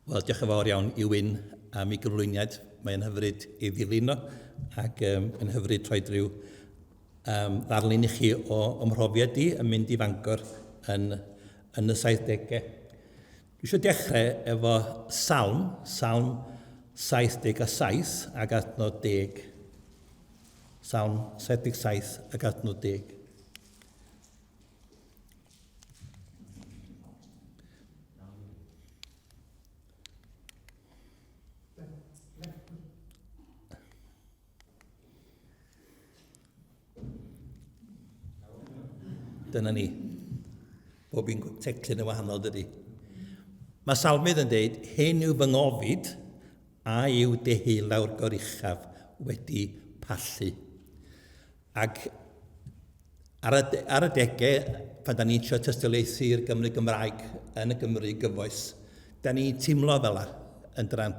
Wel, diolch yn fawr iawn i Wyn am ei gyflwyniad. Mae'n hyfryd i ddilyn o, ac um, yn hyfryd rhoi rhyw um, ddarlun i chi o ymhrofiad i yn mynd i Fangor yn, yn y 70au. Dwi eisiau dechrau efo salm, salm 77 ac adnod 10. Salm 77 ac adnod 10. Dyna ni. Bob un teclyn yn wahanol, dydy. Mae Salmydd yn dweud, hyn yw fy ngofid, a yw deheulaw'r goruchaf wedi pallu. Ac ar y, ar y degau, pan da ni'n trio tystiolaethu i'r Gymru Gymraeg yn y Gymru gyfoes, da ni'n teimlo fel la, yn dran.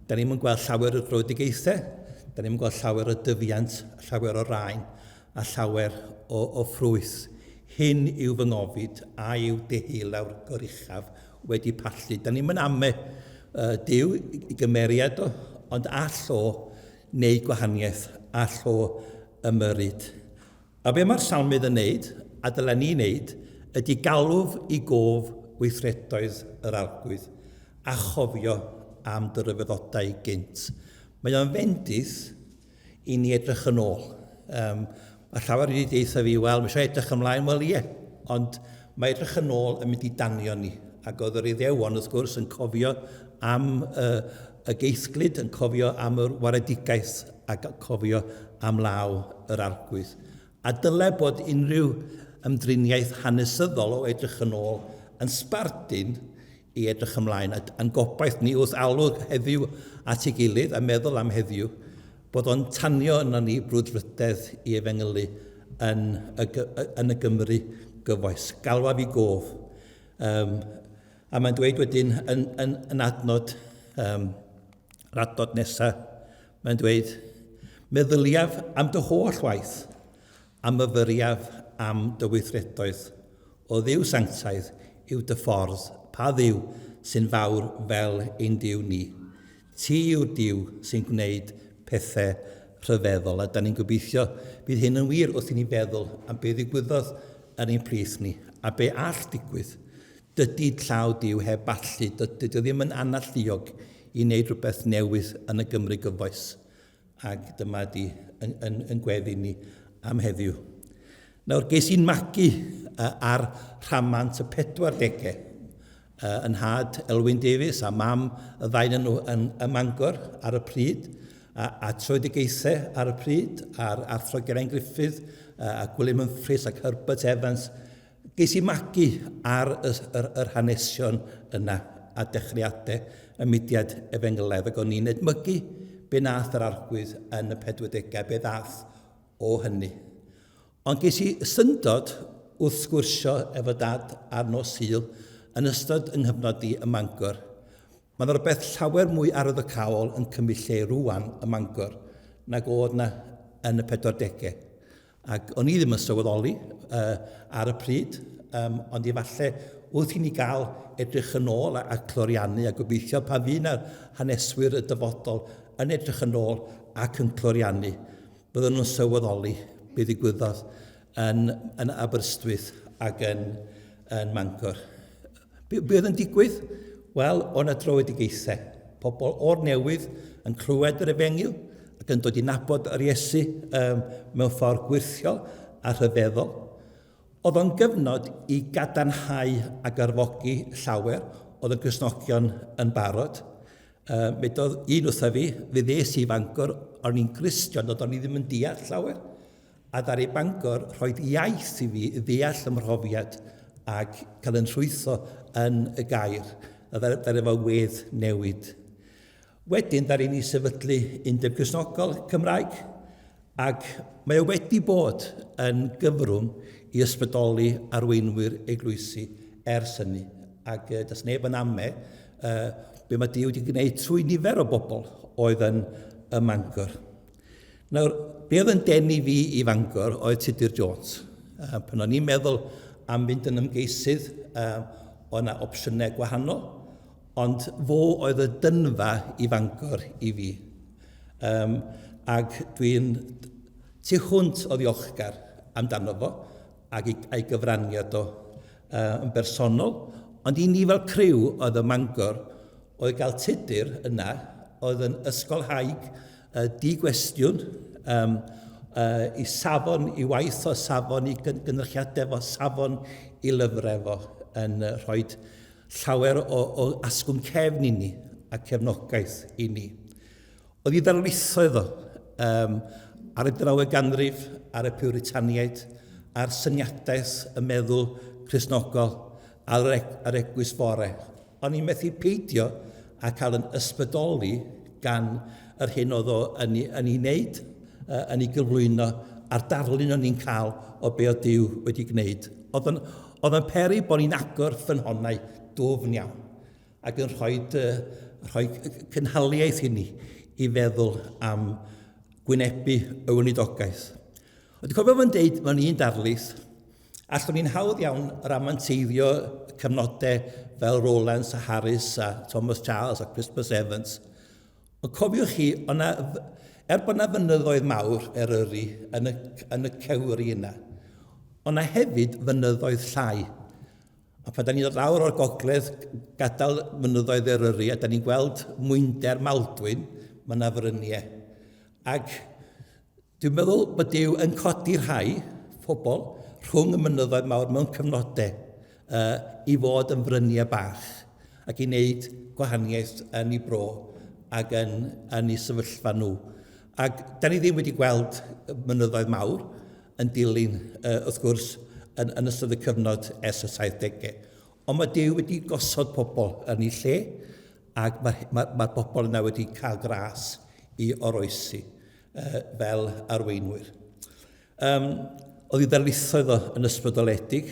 Da ni'n gweld llawer o dröedigaethau, da ni'n gweld llawer o dyfiant, llawer o raen, a llawer o, o ffrwyth. Hyn yw fy ngofid, a yw deheulaw'r goruchaf wedi pallu. Da ni'n mynd ame uh, Duw i gymeriad o, ond all o wneud gwahaniaeth, all o ymyrryd. A be mae'r salmydd yn neud, a dylen ni wneud, ydy galw i gof weithredoedd yr Arglwydd, a chofio am dy ryfeddodau gynt. Mae o'n fendith i ni edrych yn ôl. Um, mae llawer wedi deitha fi, wel, mae eisiau edrych ymlaen, wel ie, ond mae edrych yn ôl yn mynd i danio ni. Ac oedd yr Iddewon, wrth gwrs, yn cofio am uh, y geithglyd, yn cofio am yr waredigaeth ac cofio am law yr Arglwydd. A dyle bod unrhyw ymdriniaeth hanesyddol o edrych yn ôl yn sbardun i edrych ymlaen. A a'n gobaith ni wrth alw heddiw at ei gilydd a meddwl am heddiw, bod o'n tanio yno ni brwdfrydedd i efengylu yn y, yn y Gymru gyfoes. Galwaf i gof. Um, a mae'n dweud wedyn yn, yn, yn adnod, um, yr adnod nesaf, mae'n dweud, Meddyliaf am dy holl waith, a myfyriaf am dy weithredoedd. O Dduw sanctaidd yw dy ffordd, pa Dduw sy'n fawr fel ein Duw ni? Ti yw'r Duw sy'n gwneud pethau rhyfeddol, a da ni'n gobeithio bydd hyn yn wir wrth i ni feddwl am be ddigwyddodd yn ein plith ni, a be all digwydd. Dydy llaw Duw heb allu, dydy o ddim yn analluog i wneud rhywbeth newydd yn y Gymru gyfoes. Ac dyma di yn, yn, yn gweddi ni am heddiw. Nawr, ges i'n magu ar rhamant y 40au. Yn nhad Elwyn Davies a mam y ddau nhw yn y Mangor ar y pryd, a, a tröedigaethau ar y pryd, a'r athro Geraint Griffith, a Gwilym Humphreys ac Herbert Evans. Ges i magu ar y, yr, yr hanesion yna a dechreuadau y mudiad efengylaidd ac o'n i'n edmygu be nath yr arglwydd yn y 40au, be ddath o hynny. Ond ges i syndod wrth sgwrsio efo dad ar nos Sul yn ystod yng nghyfnod i ym Mangor. Mae yna rywbeth llawer mwy arwyddocaol yn cymryd lle rwan ym Mangor nag oedd na yn y 40au. Ac o'n i ddim yn sylweddoli uh, ar y pryd, um, ond efallai wrth i ni gael edrych yn ôl a, a cloriannu a gobeithio pa fydd na haneswyr y dyfodol yn edrych yn ôl ac yn cloriannu, bydden nhw'n sylweddoli be ddigwyddodd yn, yn Aberystwyth ac yn, yn Mangor. Be, be oedd yn digwydd? Wel, o'n na dröedigaethau. Pobl o'r newydd yn clywed yr efengyl ac yn dod i nabod yr Iesu um, mewn ffordd gwirthiol a rhyfeddol. Oedd o'n gyfnod i gadarnhau ac arfogi llawer oedd y Gristnogion yn barod. Uh, medodd un wrtha fi, fe ddes i Fangor, o'n i'n Gristion, ond o'n i ddim yn deall llawer. A ddaru Bangor rhoi iaith i fi i ddeall y mhrofiad ac cael yn rhwytho yn y gair. A ddaru fo wedd newid. Wedyn ddaru ni sefydlu Undeb Gristnogol Cymraeg ac mae o wedi bod yn gyfrwng i ysbrydoli arweinwyr eglwysi ers hynny. Ac uh, does neb yn ame uh, be mae Duw wedi gwneud trwy nifer o bobl oedd yn y Mangor. Nawr, be oedd yn denu fi i Fangor oedd Tudur Jones. Uh, pan o'n i'n meddwl am fynd yn ymgeisydd, uh, oedd yna opsiynau gwahanol. Ond fo oedd y dynfa i Fangor i fi. Um, ac dwi'n tu hwnt o ddiolchgar amdano fo ac i, a'i gyfraniad o yn bersonol. Ond i ni fel criw oedd y Mangor, oedd gael Tudur yna, oedd yn ysgolhaig uh, di-gwestiwn, um, uh, i safon i waith o, safon i gynyrchiadau fo, safon i lyfrau fo, yn uh, rhoi llawer o, o asgwrn cefn i ni a cefnogaeth i ni. Oedd i ddarlithoedd o um, ar y draweg ganrif, ar y Puritaniaid, ar syniadaeth y meddwl Cristnogol, ar yr, ar eglwys fore. O'n i'n methu peidio a cael yn ysbrydoli gan yr hyn oedd o yn, yn ei wneud, yn ei gyflwyno, a'r darlun o'n i'n cael o be oedd Duw wedi gwneud. Oedd o'n, oedd o'n peri bod ni'n agor ffynhonnau dwfn iawn ac yn rhoi, rhoi cynhaliaeth i ni i feddwl am gwynebu y weinidogaeth. Ond dwi'n cofio fo'n deud mewn un darlith, allwn ni'n hawdd iawn ramanteiddio cyfnodau fel Rowlands a Harris a Thomas Charles a Christmas Evans. Ond cofiwch chi, o'na, er bod yna fynyddoedd mawr Eryri yn y, yn y cewri yna, o'na hefyd fynyddoedd llai. A pan da ni'n dod lawr o'r gogledd, gadael mynyddoedd Eryri, a da ni'n gweld mwynder Maldwyn, mae yna fryniau. Ac Dwi'n meddwl bod Duw yn codi rhai pobl rhwng y mynyddoedd mawr mewn cyfnodau uh, i fod yn fryniau bach ac i wneud gwahaniaeth yn ei bro ac yn, yn ei sefyllfa nhw. Ac da ni ddim wedi gweld mynyddoedd mawr yn dilyn, uh, wrth gwrs, yn, yn ystod y cyfnod ers y 70au. Ond mae Duw wedi gosod pobl yn ei lle ac mae'r mae, mae bobl yna wedi cael gras i oroesi. fel arweinwyr. Um, oedd ei ddarlithoedd o yn ysbrydoledig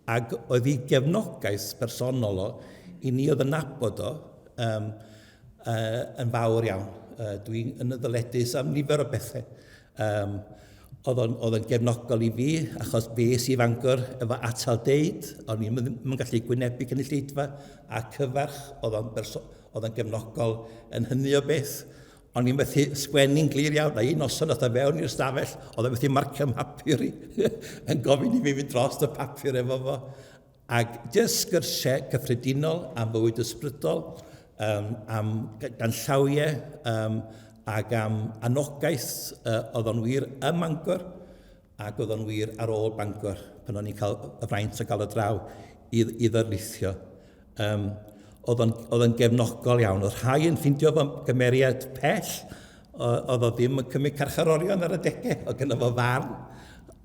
ac oedd ei gefnogaeth personol o i ni oedd yn nabod o um, yn fawr iawn. Dwi'n yn ddyledus am nifer o bethau. Um, oedd o'n, oedd o'n gefnogol i fi, achos fe es i Fangor efo atal deud, o'n i'n ddim yn gallu gwynebu cynulleidfa a cyfarch, oedd o'n, oedd o'n gefnogol yn hynny o beth. O'n i'n methu sgwennu'n glir iawn, a un noson nath o fewn i'r stafell, oedd o'n methu marcio mhapur i, yn gofyn i fi fynd dros y papur efo fo. Ac jyst sgyrsiau cyffredinol am fywyd ysbrydol, um, am ganllawiau, um, ac am anogaeth uh, oedd o'n wir ym Mangor, ac oedd o'n wir ar ôl Bangor, pan o'n i'n cael y fraint o gael y draw i, i ddarlithio. Um, oedd o'n, oedd o'n gefnogol iawn. Oedd rhai yn ffindio fo'n gymeriad pell, oedd o ddim yn cymryd carcharorion ar y degau, oedd gyda fo farn,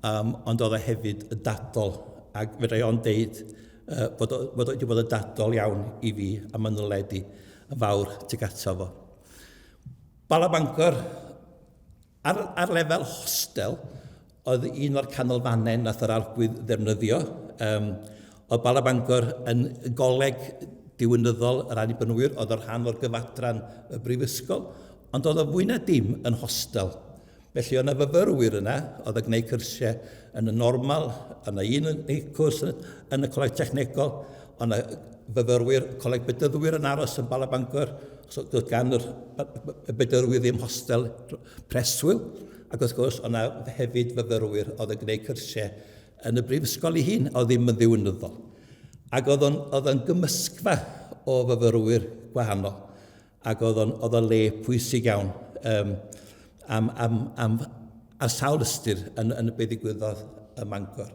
um, ond oedd o hefyd yn dadol. Ac fedra i ond deud uh, bod, o, bod o wedi bod yn dadol iawn i fi a manyled i yn fawr tuag ato fo. Bala Bangor, Ar, ar lefel hostel, oedd un o'r canolfannau nath yr arglwydd ddefnyddio. Um, oedd Bala Bangor yn goleg diwynyddol yr Annibynwyr, oedd o'r rhan o'r gyfadran y brifysgol, ond oedd o fwy na dim yn hostel. Felly oedd yna fyfyrwyr yna, oedd yn gwneud cyrsiau yn y normal, yna un yn gwneud cwrs yn, yn y coleg technegol, oedd yna fyfyrwyr coleg bedyddwyr yn aros yn Bala Bangor, so doedd gan yr, y bedyddwyr ddim hostel preswyl, ac wrth gwrs oedd yna hefyd fyfyrwyr oedd yn gwneud cyrsiau yn y brifysgol ei hun, oedd ddim yn ddiwynyddol. Ac oedd o'n, oedd o'n gymysgfa o fyfyrwyr gwahanol, ac oedd o'n, oedd o'n le pwysig iawn um, am, am, am, ar sawl ystyr yn, yn y beth ddigwyddodd ym Mangor.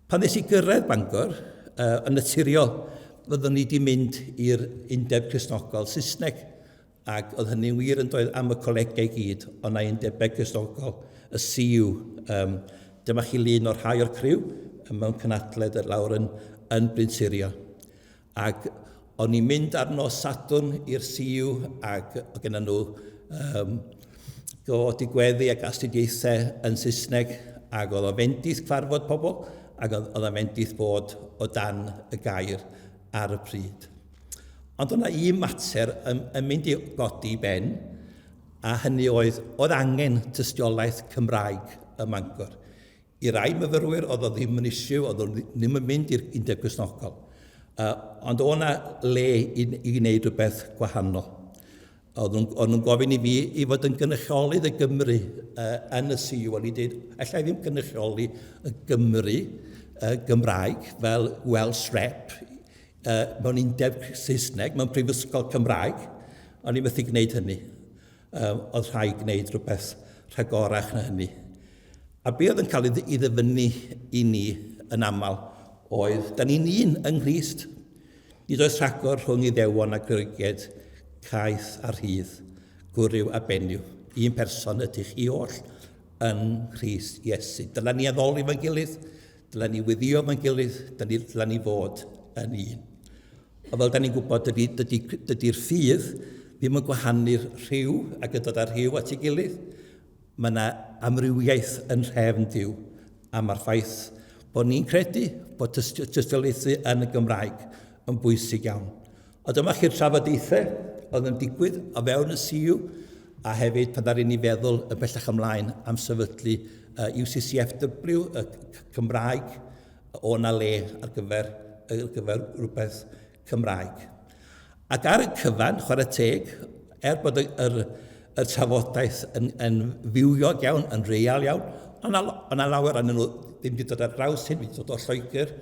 Pan nes i gyrraedd Bangor, uh, yn naturiol, fyddwn ni wedi mynd i'r Undeb Cristnogol Saesneg, ac oedd hynny'n wir yn doedd am y colegau i gyd, ond na Undebau Cristnogol, y CU. Um, dyma chi lun o'r rhai o'r criw mewn cynadledd lawr yn, yn Bryn Sirio. Ac o'n i'n mynd ar nos Sadwrn i'r CU ac oedd gennym nhw um, gofod i gweddi ac astudiaethau yn Saesneg ac oedd o fendith cyfarfod pobl ac oedd, oedd o fendith bod o dan y gair ar y pryd. Ond o'na un mater yn, yn mynd i godi i ben, a hynny oedd, oedd angen tystiolaeth Cymraeg ym Mangor. I rai myfyrwyr, oedd o ddim yn issue, oedd o ddim yn mynd i'r Undeb Cristnogol. Ond o na le i, i wneud rhywbeth gwahanol. Oedd nhw'n, nhw gofyn i fi i fod yn gynrychiolydd y Gymru yn y CU. O'n i'n dweud, allai ddim gynrychioli y Gymru Gymraeg fel Welsh Rep mewn undeb Saesneg, mewn prifysgol Cymraeg. O'n i'n methu gwneud hynny. Oedd rhaid gwneud rhywbeth rhagorach na hynny. A be oedd yn cael ei ddyfynnu i ni yn aml oedd, da ni'n un yng Nghrist. Nid oes rhagor rhwng Iddewon a Groegiaid, caeth a rhydd, gwryw a benyw. Un person ydych chi oll yng Nghrist Iesu. Dylen ni addoli fo'n gilydd, dylen ni weddio fo'n gilydd, dylen ni fod yn un. Ond fel da ni'n gwybod, dydy'r dydy, dydy, dydy ffydd ddim yn gwahanu'r rhyw ac yn dod â'r rhyw at ei gilydd. Mae yna amrywiaeth yn nhrefn Duw, a mae'r ffaith bod ni'n credu bod tystiolaethu yn y Gymraeg yn bwysig iawn. Ond dyma chi'r trafodaethau oedd yn digwydd o fewn y CU, a hefyd pan ddaru ni feddwl yn bellach ymlaen am sefydlu UCCFW, y Cymraeg, o na le ar gyfer, ar gyfer rhywbeth Cymraeg. Ac ar y cyfan, chwarae teg, er bod y, yr, y trafodaeth yn, yn fywiog iawn, yn real iawn, ond yna lawer anyn nhw ddim wedi dod ar draws hyn, wedi dod o Lloegr,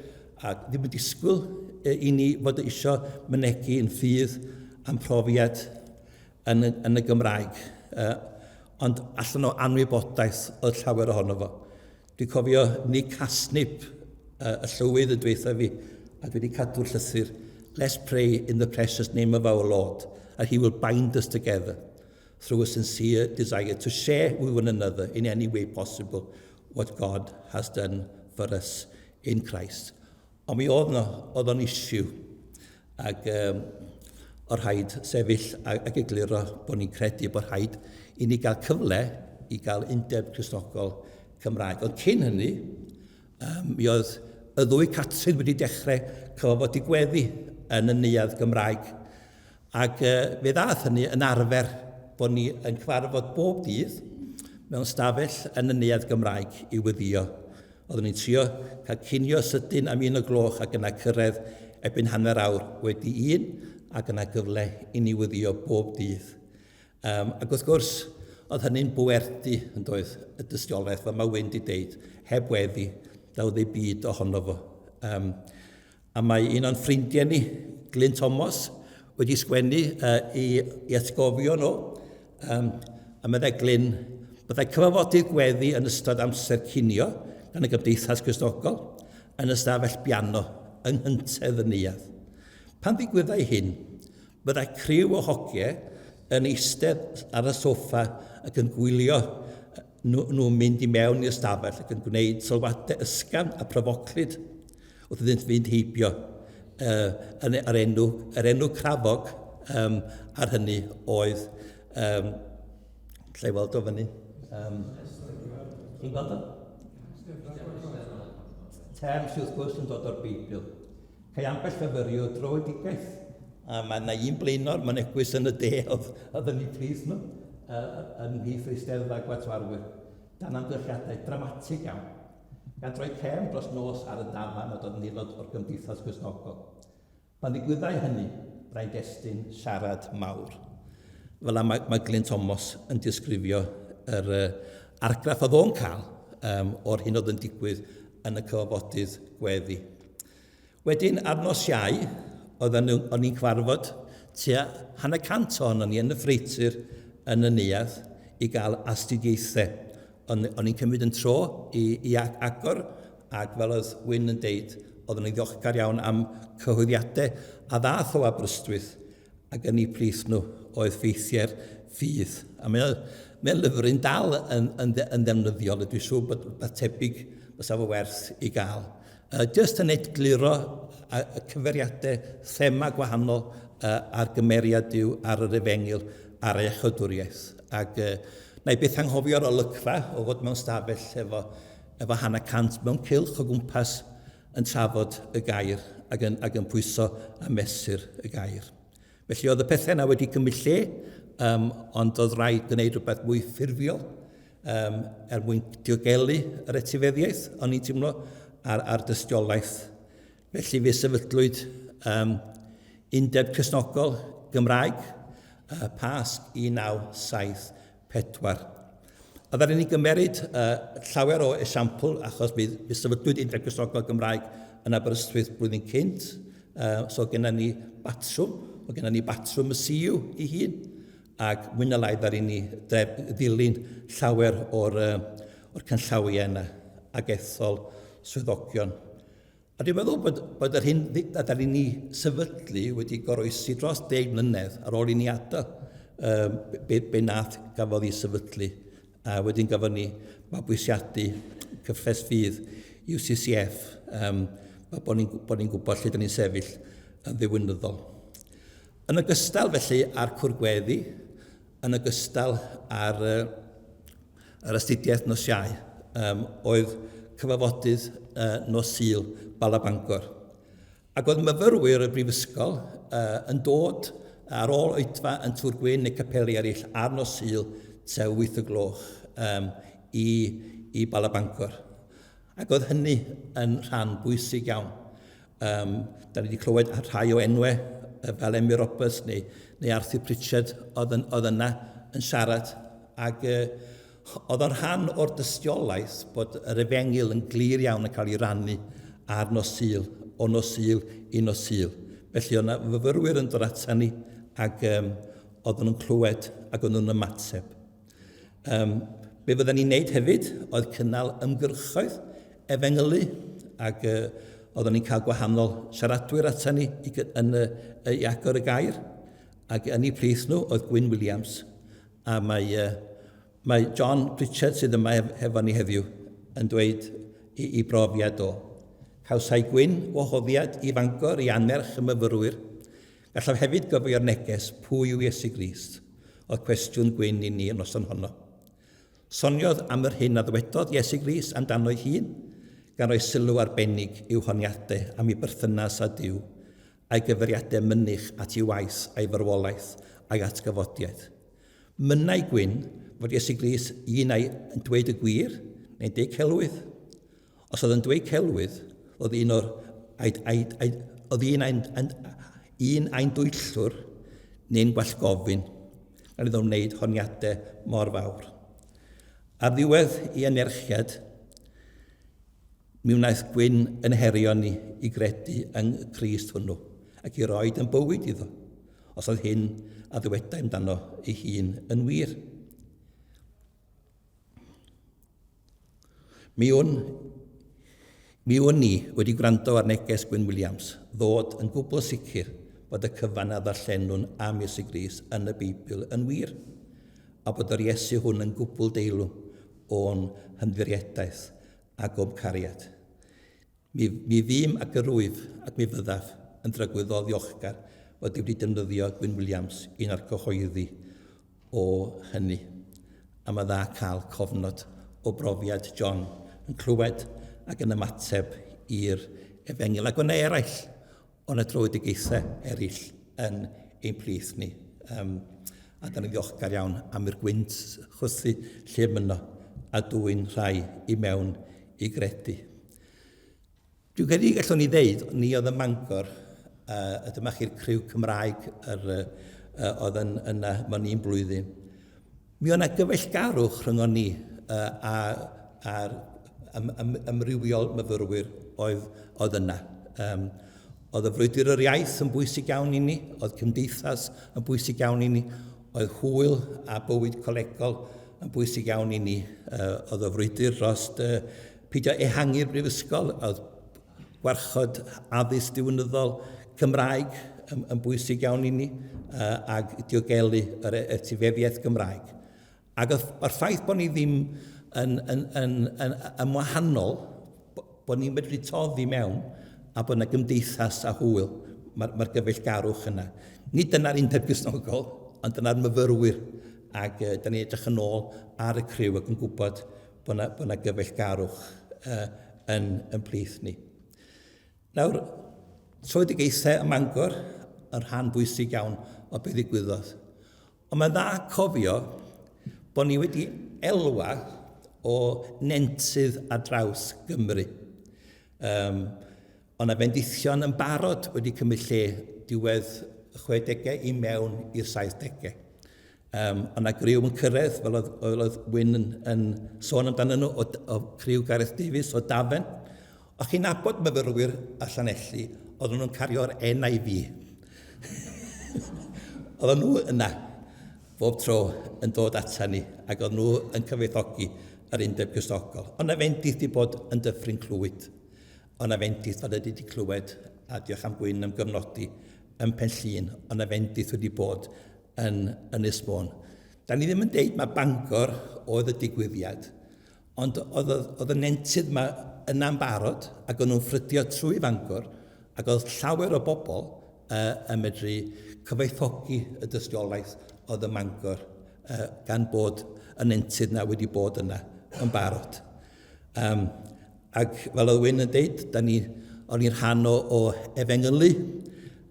a ddim yn disgwyl i ni fod eisiau mynegi yn ffydd am profiad yn, yn y Gymraeg. Ond allan o anwybodaeth oedd llawer ohono fo. Dwi'n cofio Nick Hasnip, y llywydd yn dweutha fi, a dwi wedi cadw'r llythyr, Let's pray in the precious name of our Lord, and he will bind us together through a sincere desire to share with one another in any way possible what God has done for us in Christ. Ond mi oedd no, oedd o'n issue, ac um, o rhaid sefyll ac egluro bod ni'n credu bod rhaid i ni gael cyfle i gael undeb Cristnogol Cymraeg. Ond cyn hynny, um, mi oedd y ddwy Catrin wedi dechrau cyfarfod i gweddi yn y neuadd Gymraeg. Ac uh, fe ddaeth hynny yn arfer bod ni yn cyfarfod bob dydd mewn stafell yn y neuadd Gymraeg i wyddio. Oeddwn ni'n trio cael cinio sydyn am un o gloch ac yna cyrraedd erbyn hanner awr wedi un ac yna gyfle i ni wyddio bob dydd. Um, ac wrth gwrs, oedd hynny'n bwerdy yn doedd y dystiolaeth, fel mae Wyn di deud, heb weddi, daw ddim byd ohono fo. Um, A mae un o'n ffrindiau ni, Glyn Thomas, wedi sgwennu uh, i, i atgofio nhw. Um, a meddai Glyn, byddai cyfarfodydd gweddi yn ystod amser cinio gan y Gymdeithas Gristnogol yn ystafell biano yng nghyntedd y neuadd. Pan ddigwyddai hyn, byddai criw o hogiau yn eistedd ar y soffa ac yn gwylio nhw, nhw'n mynd i mewn i'r stafell ac yn gwneud sylwadau ysgafn a pryfoclyd wrth iddynt fynd heibio uh, yn, yr, enw, yr enw crafog um, ar hynny oedd um, lle weld o fyny um, chi'n gweld o? Term sydd wrth gwrs yn dod o'r Beibl. Cael ambell fyfyriwr dröedigaeth. A mae yna un blaenor mewn eglwys yn y de oedd, oedd yn eu plith nhw, uh, yn mhlith yr eisteddfa gwatwarwyr, dan amgylchiadau dramatig iawn. Gan droi cefn dros nos ar y dafarn a dod yn aelod o'r Gymdeithas Gristnogol. Pan ddigwyddai hynny, byddai'n destun siarad mawr. Fel yna mae, mae Glyn Thomas yn disgrifio yr uh, argraff oedd o'n cael um, o'r hyn oedd yn digwydd yn y cyfarfodydd gweddi. Wedyn, ar nos Iau, oedden nhw, o'n i'n cyfarfod tua hanner cant ohonon ni yn y ffreutur yn y neuadd i gael astudiaethau. O'n, o'n i'n cymryd yn tro i, i agor, ac fel oedd Wyn yn deud, oeddwn i'n ddiolchgar iawn am cyhoeddiadau a ddath o Aberystwyth ac yn eu plith nhw oedd ffeithiau'r ffydd. A mae, mae lyfryn dal yn, yn, yn ddefnyddiol, a dwi'n siŵr bod rhywbeth tebyg fysa fo werth i gael. Uh, just yn egluro y cyfeiriadau, thema gwahanol uh, ar gymeriad Duw, ar yr efengyl, ar ei iachawdwriaeth. Ac uh, na i byth anghofio'r olygfa o fod mewn stafell efo, efo hanner cant mewn cylch o gwmpas yn trafod y gair ac yn, ac yn pwyso a mesur y gair. Felly oedd y pethau yna wedi cymryd lle, um, ond oedd rhaid gwneud rhywbeth mwy ffurfiol um, er mwyn diogelu yr etifeddiaeth, o'n i'n teimlo, a'r, a'r dystiolaeth. Felly fe sefydlwyd um, Undeb Cristnogol Gymraeg, Pasg 1974. A ddaru ni gymeryd llawer o esiampl, achos mi, mi sefydlwyd Undeb Cristnogol Gymraeg yn Aberystwyth blwyddyn cynt, so genna ni batrwm, o genna ni batrwm y CU ei hun, ac mwy na lai ddaru ni dref, ddilyn llawer o'r, or canllawiau yna ac ethol swyddogion. A dwi'n meddwl bod, bod yr hyn a ni sefydlu wedi goroesi dros 10 mlynedd ar ôl i ni adael um, be, be nath gafodd ei sefydlu. A wedyn gafon ni mabwysiadu cyffes ffydd UCCF, um, bod ni'n bod ni gwybod lle dyn ni'n sefyll yn ddiwynyddol. Yn ogystal felly â'r cwrgweddi, yn ogystal â'r uh, yr astudiaeth nos Iau, um, oedd cyfarfodydd uh, nos Sul Bala Bangor. Ac oedd myfyrwyr y brifysgol uh, yn dod ar ôl oedfa yn Tŵr Gwyn neu capeli eraill ar nos Sul tua 8 y gloch um, i, i Bala Bangor. Ac oedd hynny yn rhan bwysig iawn. Um, da ni wedi clywed rhai o enwau fel Emyr Roberts neu, neu Arthur Pritchard oedd, yn, oedd yna yn siarad. Ac uh, oedd o'n rhan o'r dystiolaeth bod yr efengyl yn glir iawn yn cael ei rannu ar nos Sul, o nos Sul i nos Sul. Felly oedd yna fyfyrwyr yn dod ata ni ac um, oedden nhw'n clywed ac oedden nhw'n ymateb. Um, be fydden ni'n neud hefyd oedd cynnal ymgyrchoedd efengylu ac uh, oeddwn ni'n cael gwahanol siaradwyr ata ni i, yn, uh, i agor y gair ac yn eu plith nhw oedd Gwyn Williams a mae, uh, mae John Pritchard sydd yma hef, hefo ni heddiw yn dweud i, i brofiad o. Cawsai Gwyn wahoddiad i Fangor i annerch y myfyrwyr. Gallaf hefyd gofio'r neges pwy yw Iesu Grist oedd cwestiwn Gwyn i ni y noson honno. Soniodd am yr hyn a ddywedodd Iesu Grist amdano'i hun, gan roi sylw arbennig i'w honiadau am ei berthynas â Duw, a'i gyfeiriadau mynych at ei waith a'i farwolaeth a'i atgyfodiad. Mynnai Gwyn fod Iesu Grist un ai yn dweud y gwir neu'n deud celwydd. Os oedd yn dweud celwydd, oedd un o'r aid, aid, aid, oedd un ai'n, un ai'n dwyllwr neu'n gwallgofyn, gan iddo wneud honiadau mor fawr. Ar ddiwedd i anerchiad, mi wnaeth Gwyn yn herio ni i gredu yng Nghrist hwnnw ac i roed yn bywyd iddo, os oedd hyn a ddywedai amdano ei hun yn wir. Mi wn, mi wn i wedi gwrando ar neges Gwyn Williams ddod yn gwbl sicr bod y cyfan a ddarllenwn am Iesu Grist yn y Beibl yn wir, a bod yr Iesu hwn yn gwbl deilwng o'n hymddiriedaeth ac o'm cariad. Mi, mi fûm ac yr wyf, ac mi fyddaf, yn dragwyddol ddiolchgar fod wedi defnyddio Gwyn Williams i'n argyhoeddi o hynny. A mae dda cael cofnod o brofiad John yn clywed ac yn ymateb i'r efengyl. Ac o'na eraill, o'na dröedigaethau eraill yn ein plith ni. Um, a da ni'n ddiolchgar iawn am i'r gwynt chwythu lle myno a dwy'n rhai i mewn i gredu. Dwi'n credu gallwn ni ddeud, ni oedd ym Mangor, uh, a dyma chi'r criw Cymraeg yr, uh, oedd yn, yna mewn un blwyddyn. Mi oedd yna gyfeillgarwch rhyngon ni uh, a, a'r ym, ym, ymrywiol myfyrwyr oedd, oedd yna. Um, oedd y frwydr yr iaith yn bwysig iawn i ni, oedd cymdeithas yn bwysig iawn i ni, oedd hwyl a bywyd colegol yn bwysig iawn i ni. Uh, oedd y frwydr dros uh, peidio ehangu'r brifysgol, oedd gwarchod addysg diwynyddol Cymraeg yn, yn bwysig iawn i ni, uh, ac diogelu yr e, etifeddiaeth Gymraeg. Ac oedd, o'r ffaith bod ni ddim yn, yn, yn, yn, yn wahanol, bod ni'n medru toddi mewn a bod yna gymdeithas a hwyl, mae'r mae gyfeillgarwch yna. Nid dyna'r undeb Gristnogol, ond dyna'r myfyrwyr. Ac uh, da ni'n edrych yn ôl ar y criw ac yn gwybod bod yna, bod yna gyfeillgarwch uh, yn, yn plith ni. Nawr, tröedigaethau ym Mangor yn rhan bwysig iawn o beth ddigwyddodd. Ond mae'n dda cofio bod ni wedi elwa o nentydd ar draws Gymru. Um, Ond na fendithion yn barod wedi cymryd lle diwedd y 60au i mewn i'r 70au. Ond na griw yn cyrraedd, fel oedd, fel oedd Wyn yn, yn sôn amdano nhw, o, o criw Gareth Davies o Dafen. O'ch chi'n nabod myfyrwyr a Llanelli, oedden nhw'n cario'r NIV. Oedden nhw yna bob tro yn dod ata ni, ac oedden nhw yn cyfoethogi yr Undeb Cristnogol. Ond na fendith di bod yn Dyffryn Clwyd. Ond na fendith fel ydy wedi clywed, a diolch am Gwyn am gyfnodi yn Pen Llŷn, ond na fendith wedi bod yn Ynys Môn. Da ni ddim yn deud mae Bangor oedd y digwyddiad, ond oedd, oedd y nentydd yma yna'n barod ac o'n nhw'n ffrydio trwy Fangor ac oedd llawer o bobl uh, yn medru cyfoethogi y dystiolaeth oedd ym Mangor uh, gan bod y nentydd yna wedi bod yna yn barod. Um, ac fel oedd Wyn yn deud, da ni, o'n i'n rhan o, o efengylu.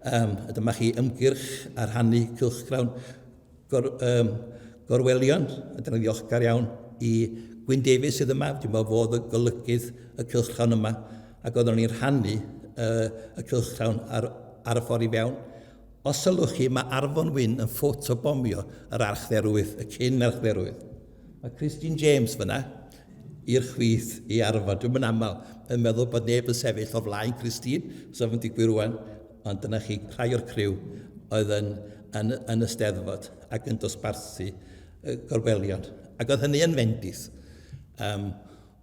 Um, a dyma chi ymgyrch a rhannu cylchgrawn gor, um, gorwelion. A dyna ddiolchgar iawn i Gwyn Davies sydd yma. Dwi'n meddwl fod y golygydd y cylchgrawn yma. Ac oeddwn ni'n rhannu uh, y cylchgrawn ar, ar y ffordd i fewn. Os sylwch chi, mae Arfon Wyn yn ffotobomio yr archdderwydd, y cyn archdderwydd. Mae Christine James fyna, i'r chwith i Arfon. Dwi'n yn aml yn meddwl bod neb yn sefyll o flaen Christine, so fe'n digwydd rwan, ond dyna chi rhai o'r criw oedd yn, yn, yn y steddfod ac yn dosbarthu y gorwelion. Ac oedd hynny yn fendith. Um,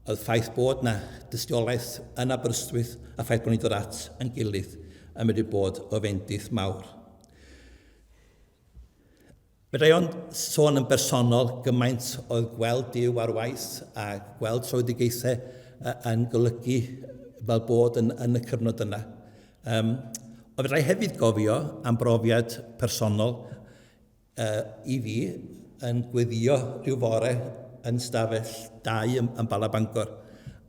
oedd ffaith bod na dystiolaeth yn Aberystwyth a ffaith bod ni'n dod at yn gilydd yn medru bod o fendith mawr. Fedra i ond sôn yn bersonol gymaint oedd gweld Duw ar waith a gweld tröedigaethau yn golygu fel bod yn, yn y cyfnod yna. Um, ond fedra i hefyd gofio am brofiad personol uh, i fi yn gweddio rhyw fore yn stafell dau yn, yn Bala Bangor.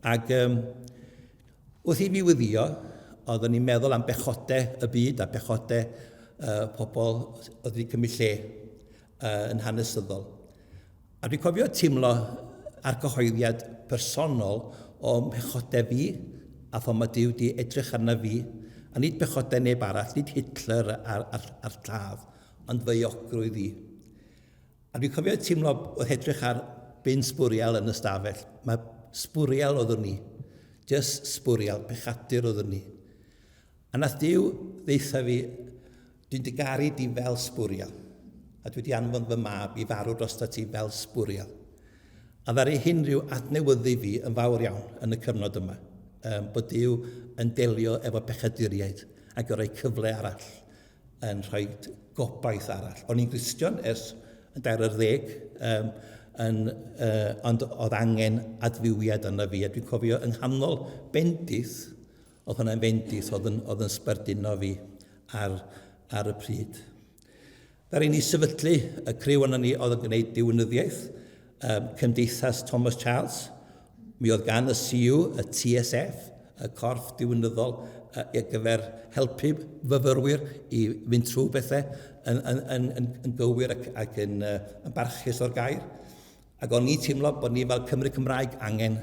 Ac um, Wrth i fi wyddio, oeddwn i'n meddwl am bechodau y byd a pechodau uh, pobl oedd wedi cymryd lle uh, yn hanesyddol. A dwi'n cofio teimlo argyhoeddiad personol o pechodau fi, a pho mae Duw di edrych arna fi, a nid pechodau neb arall, nid Hitler a'r, ar, ar lladd, ond fy euogrwydd i. A dwi'n cofio teimlo wrth edrych ar bin sbwriel yn y stafell, mae sbwriel oeddwn ni. Just sbwriel, pechadur oeddwn ni. A nath Duw ddeitha fi, dwi'n dy garu di fel sbwriel. A dwi wedi anfon fy mab i farw drosta ti fel sbwriel. A ddaru hyn rhyw adnewyddu fi yn fawr iawn yn y cyfnod yma. Um, bod Duw yn delio efo pechaduriaid ac yn rhoi cyfle arall yn rhoi gobaith arall. O'n i'n Gristion ers yn dair ar ddeg, um, yn, uh, ond oedd angen adfywiad yna fi. A dwi'n cofio yng nghanol bendith, oedd hwnna'n fendith oedd yn, oedd yn sbarduno fi ar, ar y pryd. Ddaru ni sefydlu y criw yna ni oedd yn gwneud diwinyddiaeth, um, Cymdeithas Thomas Charles. Mi oedd gan y CU, y TSF, y corff diwinyddol ar gyfer helpu fyfyrwyr i fynd trwy bethau yn, yn, yn, yn, yn gywir ac, ac yn, uh, yn barchus o'r gair. Ac o'n i teimlo bod ni fel Cymru Cymraeg angen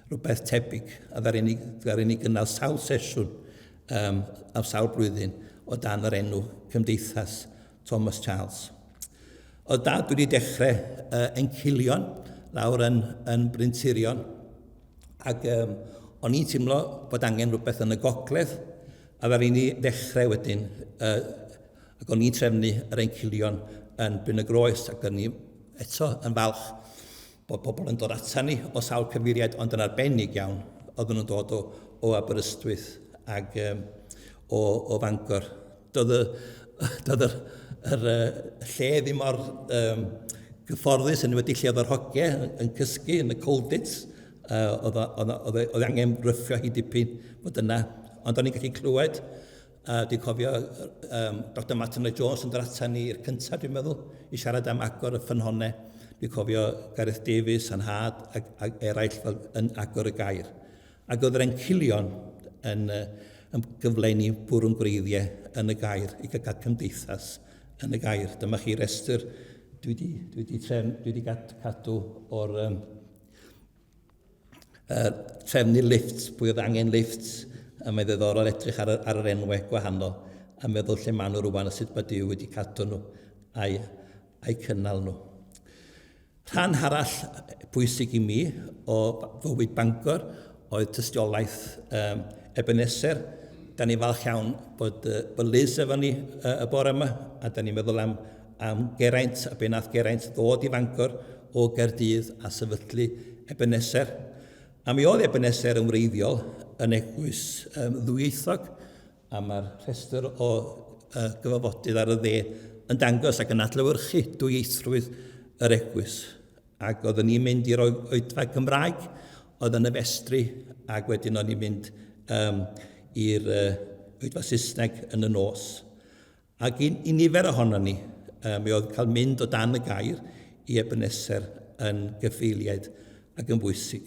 rhywbeth tebyg a ddaru ni, ddaru ni gynnal sawl sesiwn um, am sawl blwyddyn o dan yr enw Cymdeithas Thomas Charles. Oedd dad wedi dechrau uh, encilion lawr yn, yn Bryntirion ac um, o'n i'n teimlo bod angen rhywbeth yn y gogledd a ddaru ni ddechrau wedyn uh, ac o'n i'n trefnu yr encilion yn Bryn y Groes ac o'n i eto yn falch bod pobl yn dod ata ni o sawl cyfeiriad ond yn arbennig iawn oedden nhw'n dod o, o Aberystwyth ac um, o, o Fangor. Doedd y, doedd yr, yr, y lle ddim mor um, gyfforddus yn wedi lle oedd yr hogiau yn, yn cysgu yn y coldits. Uh, oedd, oedd, oedd, oedd angen ryffio hi dipyn fod yna. Ond o'n i'n gallu clywed. Dwi'n cofio um, Dr Martin Lloyd Jones yn dod ata ni i'r cyntaf, dwi'n meddwl, i siarad am agor y ffynhonnau. Dwi'n cofio Gareth Davies a'n nhad ac, ac eraill fel yn agor y gair. Ac oedd yr encilion yn, yn gyfle i ni bwrw'n gwreiddiau yn y gair, i gael cymdeithas yn y gair. Dyma chi restr dwi wedi, dwi wedi, trefn, dwi wedi cadw o'r um, trefnu lifts, pwy oedd angen lifts, A mae'n ddiddorol edrych ar, ar yr enwau gwahanol a meddwl lle maen nhw rwan a sut mae Duw wedi cadw nhw a'i, a'i cynnal nhw. Rhan arall bwysig i mi o fywyd Bangor oedd tystiolaeth um, Ebenezer. Da ni'n falch iawn bod, uh, bod Liz efo ni uh, y bore yma, a da ni'n meddwl am, am Geraint, a be nath Geraint ddod i Fangor o Gaerdydd a sefydlu Ebenezer. A mi oedd Ebenezer yn wreiddiol yn eglwys um, ddwyieithog, A mae'r rhestr o uh, gyfarfodydd ar y dde yn dangos ac yn adlewyrchu dwyieithrwydd yr eglwys. Ac oeddwn ni'n mynd i'r oedfa Gymraeg, oedd yn y festri, ac wedyn o'n i'n mynd um, i'r uh, oedfa Saesneg yn y nos. Ac i, i nifer ohonon ni, uh, mi oedd cael mynd o dan y gair i Ebenezer yn gyffeiliaid ac yn bwysig.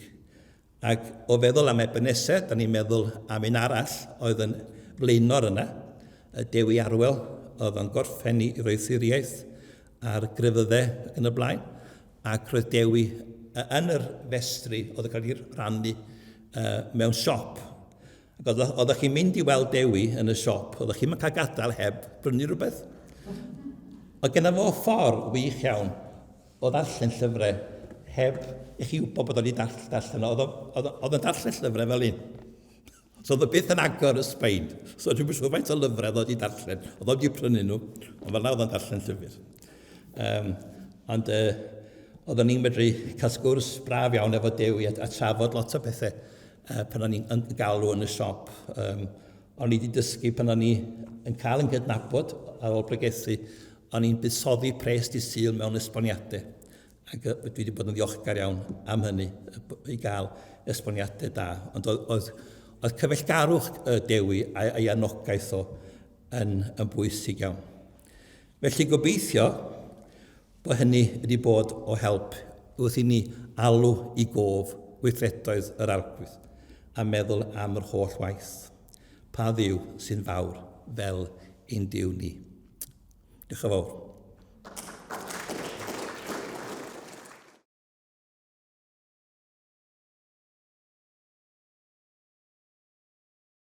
Ac o feddwl am Ebenezer, da ni'n meddwl am un arall oedd yn flaenor yna, y Dewi Arwel, oedd o'n gorffen i roethuriaeth a'r grefyddau ac yn y blaen. Ac roedd Dewi yn yr festri oedd yn cael ei rannu uh, mewn siop. Ac oedd, oeddech chi'n mynd i weld Dewi yn y siop, oeddech chi'n cael gadael heb brynu rhywbeth. Oedd genna fo ffordd wych iawn o ddarllen llyfrau heb i chi wybod bod o'n i darllen. Oedd o'n darllen llyfrau fel un. So oedd o byth yn agor y sbein. So dwi'n siŵr faint o lyfrau oedd o wedi darllen. Oedd o wedi prynu nhw, ond fel na oedd o'n darllen llyfr. Um, ond uh, oeddwn ni'n medru cael sgwrs braf iawn efo Dewi a, a trafod lot o bethau uh, pan o'n i'n galw yn y siop. Um, o'n i wedi dysgu pan o'n i yn cael yn gydnabod ar ôl pregethu, o'n i'n buddsoddi pres di Sul mewn esboniadau. Ac dwi wedi bod yn ddiolchgar iawn am hynny, i gael esboniadau da. Ond oedd, oedd, oedd cyfeillgarwch Dewi a'i anogaeth o yn, yn bwysig iawn. Felly gobeithio bod hynny wedi bod o help wrth i ni alw i gof weithredoedd yr Arglwydd a meddwl am yr holl waith. Pa Dduw sy'n fawr fel ein Duw ni? Diolch yn fawr.